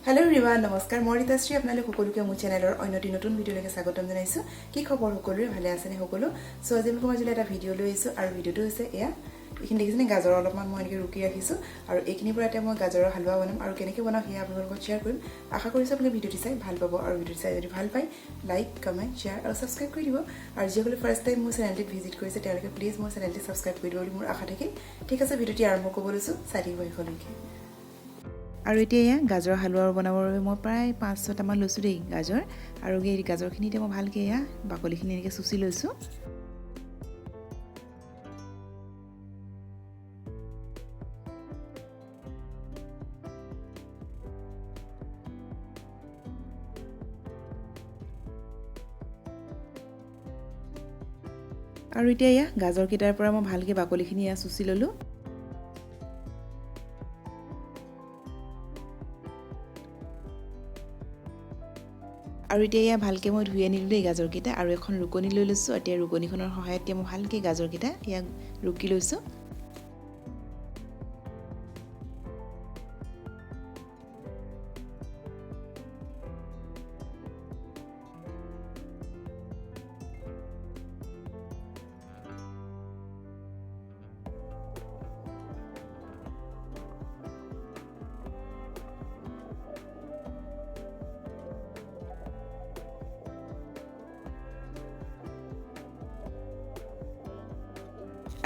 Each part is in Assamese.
হেল্ল' এভৰিৱান, নমস্কাৰ। মই ৰীতাশ্ৰী, আপোনালোক সকলোকে মোৰ চেনেলৰ অন্য এটি নতুন ভিডিঅ'লৈকে স্বাগতম জনাইছোঁ। কি খবৰ সকলোৰে? ভালে আছেনে সকলো? চ' আজি মই মাজলৈ এটা ভিডিঅ' লৈ আহিছোঁ আৰু ভিডিঅ'টো হৈছে এয়া। এইখিনি দেখিছেনে? গাজৰ অলপমান মই এনেকৈ ৰুকি ৰাখিছোঁ আৰু এইখিনিৰ পৰা এতিয়া মই গাজৰৰ হালোৱা বনাম আৰু কেনেকৈ বনাওঁ সেয়া আপোনালোকৰ লগত শ্বেয়াৰ কৰিম। আশা কৰিছোঁ আপোনালোকে ভিডিঅ'টি চাই ভাল পাব আৰু ভিডিঅ'টি চাই যদি ভাল পায়, লাইক, কমেণ্ট, শ্বেয়াৰ আৰু ছাবস্ক্ৰাইব কৰি দিব। আৰু যিসকলে ফাৰ্ষ্ট টাইম মোৰ চেনেলটিত ভিজিট কৰিছে, তেওঁলোকে প্লিজ মোৰ চেনেলটি ছাবস্ক্ৰাইব কৰি দিব বুলি মোৰ আশা থাকিল। ঠিক আছে, ভিডিঅ'টি আৰম্ভ কৰিব লৈছোঁ, চাই থাকিব শেষলৈকে। আৰু এতিয়া এয়া গাজৰৰ হালোৱা বনাবৰ বাবে মই প্ৰায় 5-6টামান লৈছোঁ দেই গাজৰ। আৰু এই গাজৰখিনি এতিয়া মই ভালকৈ এয়া বাকলিখিনি এনেকৈ চুচি লৈছোঁ। আৰু এতিয়া এয়া গাজৰকেইটাৰ পৰা মই ভালকৈ বাকলিখিনি এয়া চুচি ল'লোঁ। আৰু এতিয়া এয়া ভালকৈ মই ধুই আনিলোঁ দেই গাজৰকেইটা আৰু এখন ৰুকনি লৈ লৈছোঁ। এতিয়া ৰুকনিখনৰ সহায়ত এতিয়া মই ভালকৈ গাজৰকেইটা ইয়াক ৰুকি লৈছোঁ।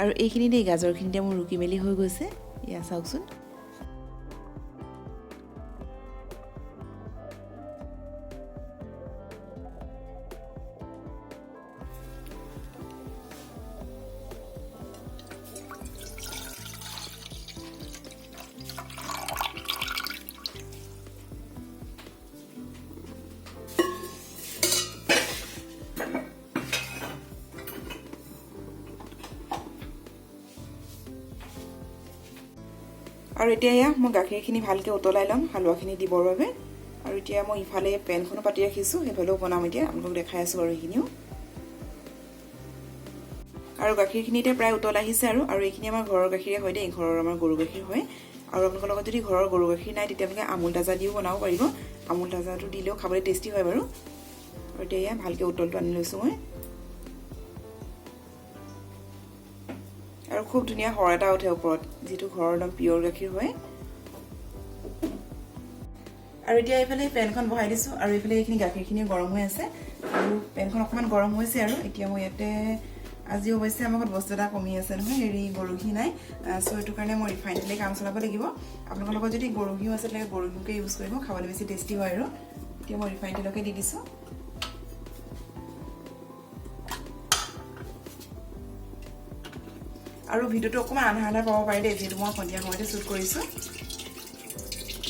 আৰু এইখিনি দেই গাজৰখিনিতে মোৰ ৰুকি মেলি হৈ গৈছে, এয়া চাওকচোন। আৰু এতিয়া এয়া মই গাখীৰখিনি ভালকৈ উতলাই ল'ম হালোৱাখিনি দিবৰ বাবে। আৰু এতিয়া মই ইফালে পেনখনো পাতি ৰাখিছোঁ, সেইফালেও বনাম, এতিয়া আপোনালোকক দেখাই আছোঁ বাৰু সেইখিনিও। আৰু গাখীৰখিনি এতিয়া প্ৰায় উতল আহিছে আৰু আৰু এইখিনি আমাৰ ঘৰৰ গাখীৰে হয় দেই, ঘৰৰ আমাৰ গৰু গাখীৰ হয়। আৰু আপোনালোকৰ লগত যদি ঘৰৰ গৰু গাখীৰ নাই, তেতিয়া আপোনালোকে আমুল তাজা দিও বনাব পাৰিব। আমুল তাজাটো দিলেও খাবলৈ টেষ্টি হয় বাৰু। আৰু এতিয়া এয়া ভালকৈ উতলটো আনি লৈছোঁ মই। আৰু খুব ধুনীয়া সৰ এটা উঠে ওপৰত, যিটো ঘৰৰ একদম পিয়ৰ গাখীৰ হয়। আৰু এতিয়া এইফালে পেনখন বহাই দিছোঁ আৰু এইফালে এইখিনি গাখীৰখিনিও গৰম হৈ আছে আৰু পেনখন অকণমান গৰম হৈছে। আৰু এতিয়া মই ইয়াতে আজি অৱশ্যে আমাৰ ঘৰত বস্তু এটা কমি আছে নহয়, হেৰি গৰু ঘি নাই। চ' সেইটো কাৰণে মই ৰিফাইন তেলে কাম চলাব লাগিব। আপোনালোকৰ লগত যদি গৰু ঘিও আছে, তেনেকৈ গৰু ঘিউকে ইউজ কৰিব, খাবলৈ বেছি টেষ্টি হয়। আৰু এতিয়া মই ৰিফাইন তেলকে দি দিছোঁ। আৰু ভিডিঅ'টো অকণমান আন্ধাৰ আন্ধাৰ পাব পাৰে দেই, যিহেতু মই সন্ধিয়া সময়তে শ্বুট কৰিছোঁ।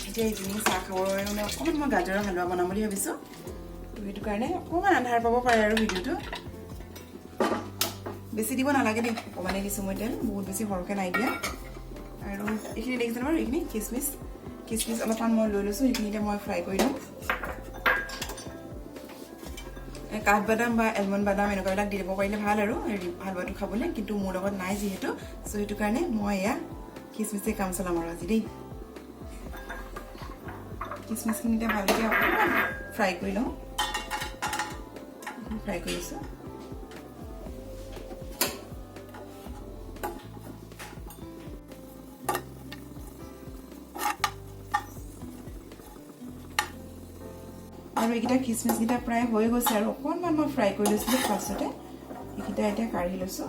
এতিয়া ইভিনিং চাহ খাবৰ বাবে মানে অকণমান মই গাজৰৰ হালোৱা বনাম বুলি ভাবিছোঁ, সেইটো কাৰণে অকণমান আন্ধাৰ পাব পাৰে আৰু ভিডিঅ'টো। বেছি দিব নালাগে দেই, অকণমানেই দিছোঁ মই তেল, বহুত বেছি সৰহকৈ নাই দিয়া। আৰু এইখিনি দেখিছেনে বাৰু, এইখিনি খিচমিচ, খিচমিচ অলপমান মই লৈ লৈছোঁ, সেইখিনিতে মই ফ্ৰাই কৰি ল'ম। কাঠবাদাম বা এলমণ্ড বাদাম এনেকুৱাবিলাক দি দিব পাৰিলে ভাল আৰু হেৰি হালোৱাটো খাবলৈ, কিন্তু মোৰ লগত নাই যিহেতু, চ' সেইটো কাৰণে মই এয়া খিচমিচে কাম চলাম আৰু আজি দেই। খিচমিচখিনি এতিয়া ভালকৈ অকণমান ফ্ৰাই কৰি লওঁ। ফ্ৰাই কৰি লৈছোঁ। আৰু এইকেইটা খিচমিচকেইটা প্ৰায় হৈ গৈছে আৰু অকণমান মই ফ্ৰাই কৰি লৈছিলোঁ ফাৰ্ষ্টতে, এইকেইটা এতিয়া কাঢ়ি লৈছোঁ।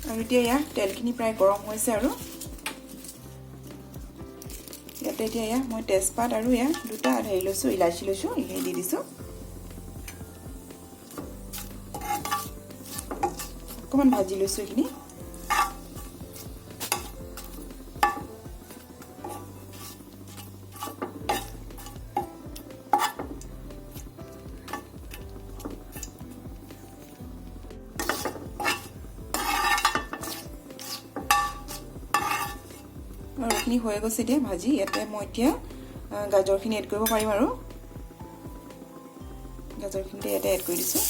আৰু এতিয়া এয়া তেলখিনি প্ৰায় গৰম হৈছে আৰু ইয়াতে এতিয়া এয়া মই তেজপাত আৰু এয়া দুটা হেৰি লৈছোঁ, ইলাচি লৈছোঁ, এইখিনি দি দিছোঁ। অকণমান ভাজি লৈছোঁ এইখিনি। আৰু এইখিনি হৈ গৈছে এতিয়া ভাজি। ইয়াতে মই এতিয়া গাজৰখিনি এড কৰিব পাৰিম আৰু গাজৰখিনিতে ইয়াতে এড কৰি দিছোঁ।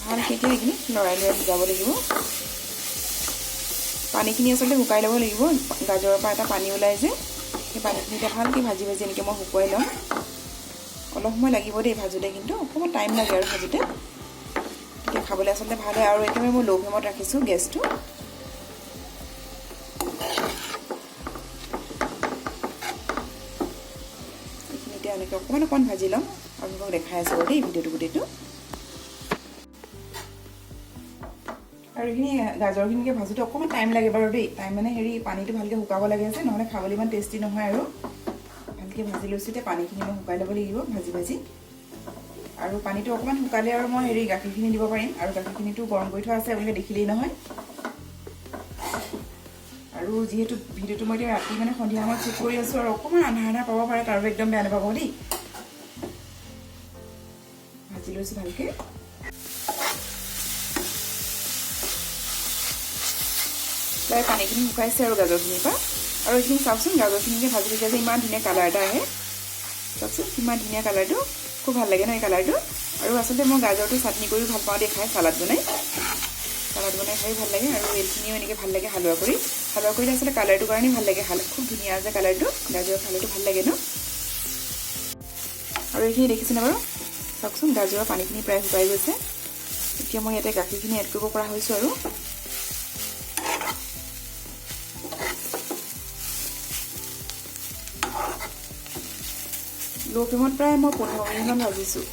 ভালকৈ এতিয়া এইখিনি লৰাই লৰাই সিজাব লাগিব। পানীখিনি আচলতে শুকাই ল'ব লাগিব, গাজৰৰ পৰা এটা পানী ওলাই যে, সেই পানীখিনি এতিয়া ভালকৈ ভাজি ভাজি এনেকৈ মই শুকুৱাই ল'ম। অলপ সময় লাগিব দেই ভাজোঁতে, কিন্তু অকণমান টাইম লাগে আৰু ভাজোঁতে, তেতিয়া খাবলৈ আচলতে ভাল হয়। আৰু একেবাৰে মই ল' ফ্লেমত ৰাখিছোঁ গেছটো। এইখিনি এতিয়া এনেকৈ অকণমান অকণমান ভাজি ল'ম, আপোনালোকক দেখাই আছোঁ বাৰু দেই ভিডিঅ'টো গোটেইটো। আৰু এইখিনি গাজৰখিনিকে ভাজোঁতে অকণমান টাইম লাগে বাৰু দেই, টাইম মানে হেৰি পানীটো ভালকৈ শুকাব লাগে যে, নহ'লে খাবলৈ ইমান টেষ্টি নহয়। আৰু ভালকৈ ভাজি লৈছোঁ, এতিয়া পানীখিনি মই শুকাই ল'ব লাগিব ভাজি ভাজি। আৰু পানীটো অকণমান শুকালে আৰু মই হেৰি গাখীৰখিনি দিব পাৰিম। আৰু গাখীৰখিনিতো গৰম কৰি থোৱা আছে, আপোনালোকে দেখিলেই নহয়। আৰু যিহেতু ভিডিঅ'টো মই এতিয়া ৰাতি মানে সন্ধিয়া সময়ত শ্বুট কৰি আছোঁ, আৰু অকণমান আন্ধাৰ আন্ধাৰ পাব পাৰে, তাৰ একদম বেয়া নাপাব দেই। ভাজি লৈছোঁ ভালকৈ। প্ৰায় পানীখিনি শুকাইছে আৰু গাজৰখিনিৰ পৰা। আৰু এইখিনি চাওকচোন, গাজৰখিনিকে ভাজি থাকিলে যে ইমান ধুনীয়া কালাৰ এটা আহে, চাওকচোন কিমান ধুনীয়া কালাৰটো, খুব ভাল লাগে ন এই কালাৰটো। আৰু আচলতে মই গাজৰটো চাটনি কৰিও ভাল পাওঁ দেই খাই, চালাড বনাই, চালাড বনাই খায়ো ভাল লাগে। আৰু এইখিনিও এনেকৈ ভাল লাগে হালোৱা কৰি, হালোৱা কৰিলে আচলতে কালাৰটোৰ কাৰণেই ভাল লাগে, খুব ধুনীয়া যে কালাৰটো, গাজৰৰ কালাৰটো ভাল লাগে ন। আৰু এইখিনি দেখিছেনে বাৰু, চাওকচোন গাজৰৰ পানীখিনি প্ৰায় শুকাই গৈছে। এতিয়া মই ইয়াতে গাখীৰখিনি এড কৰিব পৰা হৈছোঁ। আৰু ল' ফ্লেমত প্ৰায় মই 15 মিনিটমান ভাজিছোঁ।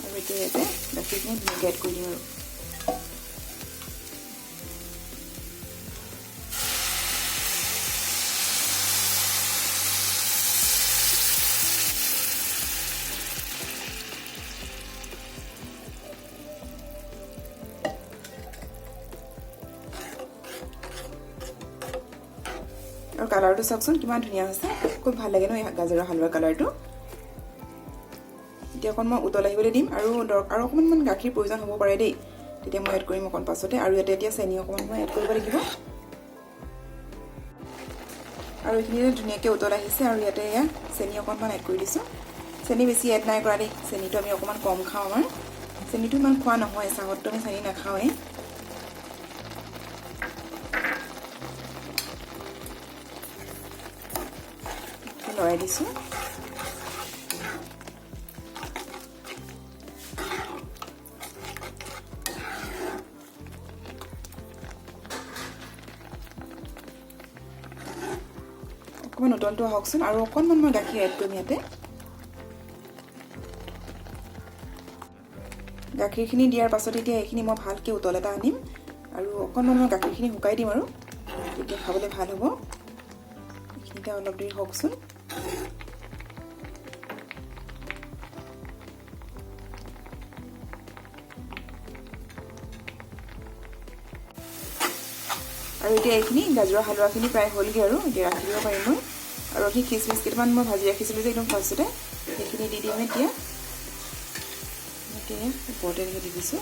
আৰু এতিয়া ইয়াতে গাখীৰখিনি ধুনীয়াকৈ এড কৰি দিম। আৰু আৰু কালাৰটো চাওকচোন কিমান ধুনীয়া হৈছে, খুব ভাল লাগে ন এই গাজৰৰ হালোৱাৰ কালাৰটো। এতিয়া অকণ মই উতল আহিবলৈ দিম। আৰু আৰু অকণমান গাখীৰ প্ৰয়োজন হ'ব পাৰে দেই, তেতিয়া মই এড কৰিম অকণ পাছতে। আৰু ইয়াতে এতিয়া চেনি অকণমান মই এড কৰিব লাগিব। আৰু এইখিনিতে ধুনীয়াকৈ উতল আহিছে। আৰু ইয়াতে এয়া চেনি অকণমান এড কৰি দিছোঁ। চেনি বেছি এড নাই কৰা দেই, চেনিটো আমি অকণমান কম খাওঁ, আমাৰ চেনিটো ইমান খোৱা নহয়, চাহততো আমি চেনি নাখাওঁৱেই। লৰাই দিছোঁ। অকণমান উতলটো আহকচোন। আৰু অকণমান মই গাখীৰ এড কৰিম ইয়াতে। গাখীৰখিনি দিয়াৰ পাছত এতিয়া এইখিনি মই ভালকৈ উতল এটা আনিম। আৰু অকণমান মই গাখীৰখিনি শুকাই দিম আৰু তেতিয়া খাবলৈ ভাল হ'ব। এইখিনিতে অলপ দেৰি হওকচোন। আৰু এতিয়া এইখিনি গাজৰৰ হালোৱাখিনি প্ৰায় হ'লগৈ আৰু এতিয়া ৰাখি দিব পাৰিম মই। আৰু সেই খিচমিচ কেইটামান মই ভাজি ৰাখিছিলোঁ যে একদম ফাৰ্ষ্টতে, সেইখিনি দি দিম এতিয়া। এনেকৈ ওপৰতে এনেকৈ দি দিছোঁ।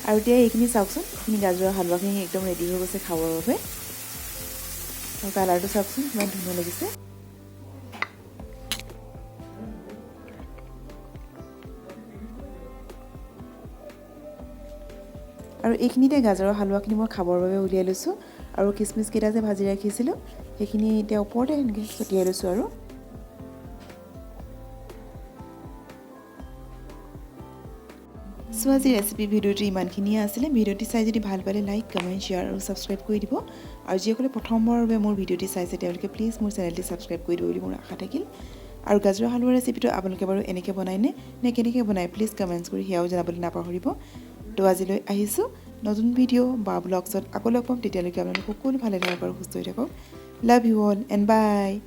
আৰু এতিয়া এইখিনি চাওকচোন, এইখিনি গাজৰৰ হালোৱাখিনি একদম ৰেডি হৈ গৈছে খাবৰ বাবে। আৰু কালাৰটো চাওকচোন কিমান ধুনীয়া লাগিছে। আৰু এইখিনিতে গাজৰৰ হালোৱাখিনি মই খাবৰ বাবে উলিয়াই লৈছোঁ। আৰু খিচমিচকেইটা যে ভাজি ৰাখিছিলোঁ সেইখিনি এতিয়া ওপৰতে এনেকৈ ছটিয়াই লৈছোঁ। আৰু চ' আজি ৰেচিপি ভিডিঅ'টো ইমানখিনিয়ে আছিলে। ভিডিঅ'টি চাই যদি ভাল পালে লাইক, কমেণ্ট, শ্বেয়াৰ আৰু ছাবস্ক্ৰাইব কৰি দিব। আৰু যিসকলে প্ৰথমবাৰৰ বাবে মোৰ ভিডিঅ'টি চাইছে তেওঁলোকে প্লিজ মোৰ চেনেলটি ছাবস্ক্ৰাইব কৰি দিব বুলি মোৰ আশা থাকিল। আৰু গাজৰৰ হালোৱা ৰেচিপিটো আপোনালোকে বাৰু এনেকৈ বনায়নে নে কেনেকৈ বনায় প্লিজ কমেণ্টছ কৰি সেয়াও জনাবলৈ নাপাহৰিব। তো আজিলৈ আহিছোঁ, নতুন ভিডিঅ' বা ব্লগছত আকৌ লগ পাম। তেতিয়ালৈকে আপোনালোক সকলো ভালে থাকক আৰু সুস্থ হৈ থাকক। Love you all and bye.